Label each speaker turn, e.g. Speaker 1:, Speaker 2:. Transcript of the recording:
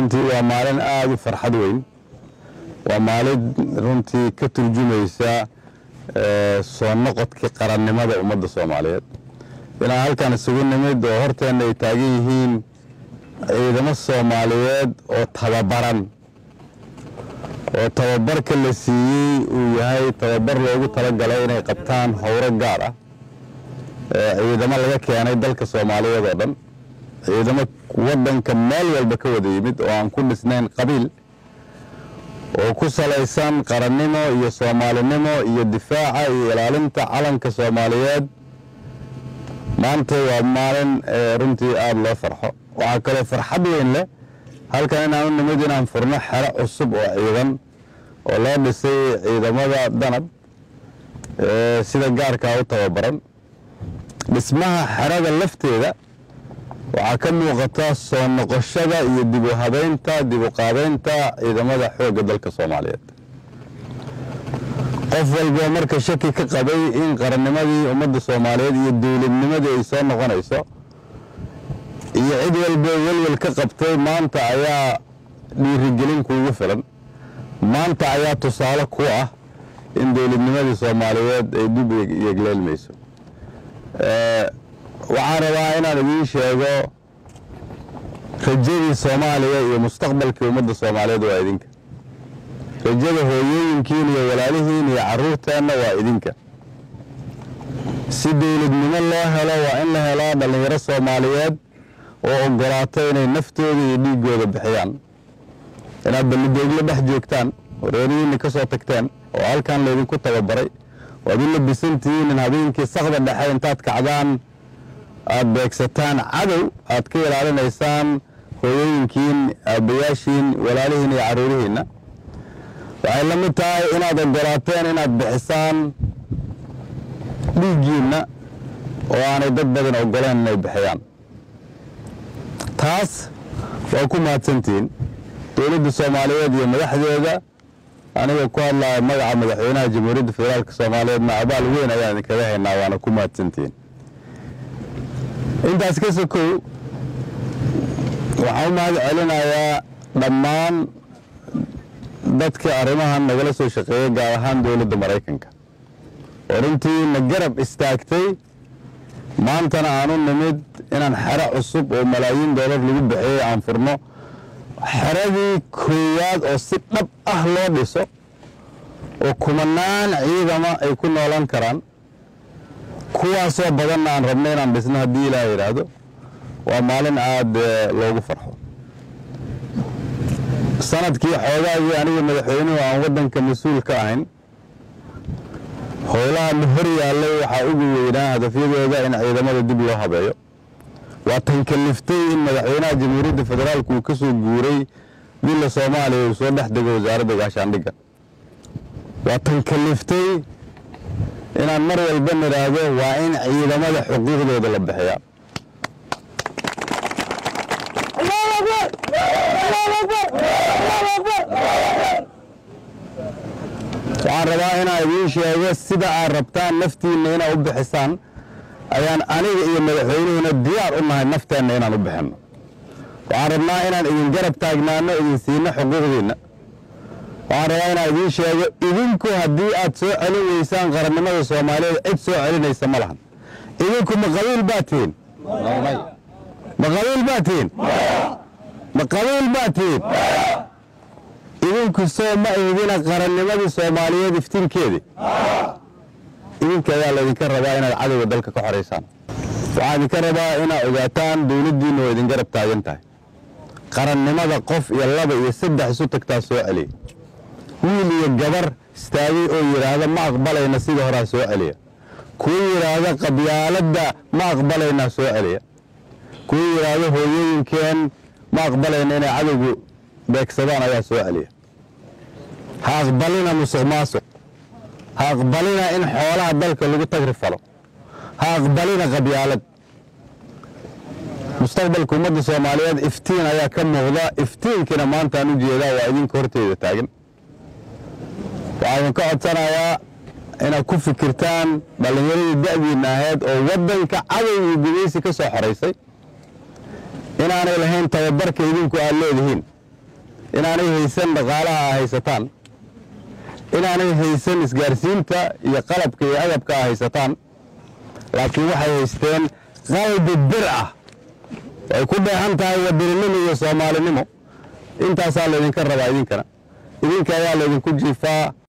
Speaker 1: Runtii waa maalin aada u farxad weyn, waa maalin runtii ka turjumaysa soo noqodkii qarannimada ummadda Soomaaliyeed. Inaan halkan isugu nimid oo horteenna ay taagan yihiin ciidamo Soomaaliyeed oo tababaran, oo tababarka la siiyey uu yahay tababar loogu talagalay inay qabtaan howro gaar ah, ciidamo laga keenay dalka Soomaaliyeed oo dhan, ciidamo waddanka meel walba ka wada yimid oo aan ku dhisnayn qabiil, oo ku salaysan qarannimo iyo soomaalinimo iyo difaaca iyo ilaalinta calanka Soomaaliyeed. Maanta waa maalin runtii aada loo farxo. Waxaa kaloo farxad weyn leh halkan inaan u nimid inaan furno xero cusub oo ciidan oo loo dhisay ciidamada Danab sida gaarkaa u tababaran. Dhismaha xerada lafteeda waxaa ka muuqata soo noqoshada iyo dib u habeynta, dib u qaabeynta ciidamada xoogga dalka Soomaaliyeed. Qof walba marka shaki ka qabay in qarannimadii ummadda Soomaaliyeed iyo dowladnimadii ay soo noqonayso, iyo cid walba welwel ka qabtay, maanta ayaa dhiirigelin kuugu filan. Maanta ayaa tusaale ku ah in dowladnimadii Soomaaliyeed ay dib yegleelmayso. Waxaan rabaa inaan idiin sheego rajadii Soomaaliya iyo mustaqbalkii ummadda Soomaaliyeed waa idinka. Rajada hooyooyinkiin iyo walaalihiin iyo carruurteenna waa idinka. Si dowladnimo loo helo waa in la helaa dhallinyaro Soomaaliyeed oo ogolaato inay naftooda iyo dhiiggooda bixiyaan. Inaad Ballidoogla dhex joogtaan oo reerihiinni ka soo tagteen oo halkan laydinku tababaray, waad u labisantihiin in habeenkii sakda dhexe intaad kacdaan aad beegsataan cadow aad ka ilaalinaysaan hooyooyinkiin, aabbayaashiin, walaalihiin iyo carruurihiinna. Waxay la mid tahay inaad ogolaateen inaad bixisaan dhiiggiinna oo aanay dad badan ogoleen inay bixiyaan. Taas waa ku mahadsantihiin dowladda Soomaaliyeed iyo madaxdeeda. Aniga ku hadlaya magaca madaxweynaha Jamhuuriyadda Federaalka Soomaaliyeed, ma abaal weyn ayaan idinkaga haynaa, waana ku mahadsantihiin. Intaas ka sokow, waxaan u mahad celinayaa dhammaan dadka arrimahan nagala soo shaqeeyey, gaar ahaan dowladda Maraykanka oo runtii na garab istaagtay. Maantana aanu nimid inaan xero cusub oo malaayiin doolar lagu bixiyey aan furno, xeradii koowaad oo si dhab ah loo dhiso oo kumanaan ciidama ay ku noolan karaan, kuwaasoo badanna aan rabno inaan dhisno haddii Ilaah yidhaahdo. Waa maalin aada loogu farxo. Sanadkii xoogaagii aniga madaxweynuhu aan waddanka mas-uul ka ahayn, howlaha na hor yaallay waxaa ugu weynaa hadafyadooda in ciidamada dib loo habeeyo. Waa tan kaliftay in madaxweynaha Jamhuuriyadda Federaalku uu ka soo guuray Villa Soomaaliya, uu soo dhex dego Wasaaradda Gaashaandhigga. Waa tan kaliftay inaan mar walba nidhaahdo waa in ciidamada xuquuqdooda la bixiyaa. Waxaan rabaa inaan idiin sheego, sida aad rabtaan naftiinna inaad u bixisaan ayaan aniga iyo madaxweynuhuna diyaar u nahay nafteenna inaan u bixinno. Waxaan rabnaa inaan idin garab taagnaano, idin siino xuquuqdiinna. Waxaan rabaa inaan idiin sheego, idinku haddii aad soo celin weysaan qarannimada Soomaaliyeed, cid soo celinaysa ma lahan. Idinku ma qabiil baa tihiin? Ma qabiil baa tihiin? Ma qabiil baa tihiin? Idinku soo ma ihdina qarannimadii Soomaaliyeed iftiinkeedii? Idinka ayaa laydinka rabaa inaad cadowga dalka ka xoraysaan. Waxaa idinka rabaa inaad ogaataan dowladdiinna waa idin garab taagan tahay. Qarannimada qof iyo laba iyo saddex isu tagtaa soo celiya, wiil iyo gabar istaagay oo yidhaahda ma aqbalayna sida horaa soo celiya, kuwa yidhaahda qabyaaladda ma aqbalaynaa soo celiya, kuwa yidhaahda hooyooyinkeen ma aqbalayna inay cadowgu beegsadaan ayaa soo celiya. Ha aqbalina musuq maasuq, ha aqbalina in xoolaha dalka lagu tagri falo, ha aqbalina qabyaalad. Mustaqbalka ummadda Soomaaliyeed iftiin ayaa ka muuqda. Iftiinkiina maantaan u jeedaa waa idinka horteeda taagan. Waxaa idinka codsanayaa inaad ku fikirtaan dhallinyaradii da'diinna ahayd oo waddanka cadow iyo gumaysi ka soo xoraysay inaanay lahayn tababarka idinku aad leedihiin. Inaanay haysan dhaqaalaha aa haysataan, inaanay haysan isgaarsiinta iyo qalabka iyo agabka aa haysataan, laakiin waxay haysteen qalbi bir ah ay ku dheehan tahay wadaninimo iyo Soomaalinimo. Intaasaa laydinka rabaa idinkana, idinka ayaa laydinku jiifaa.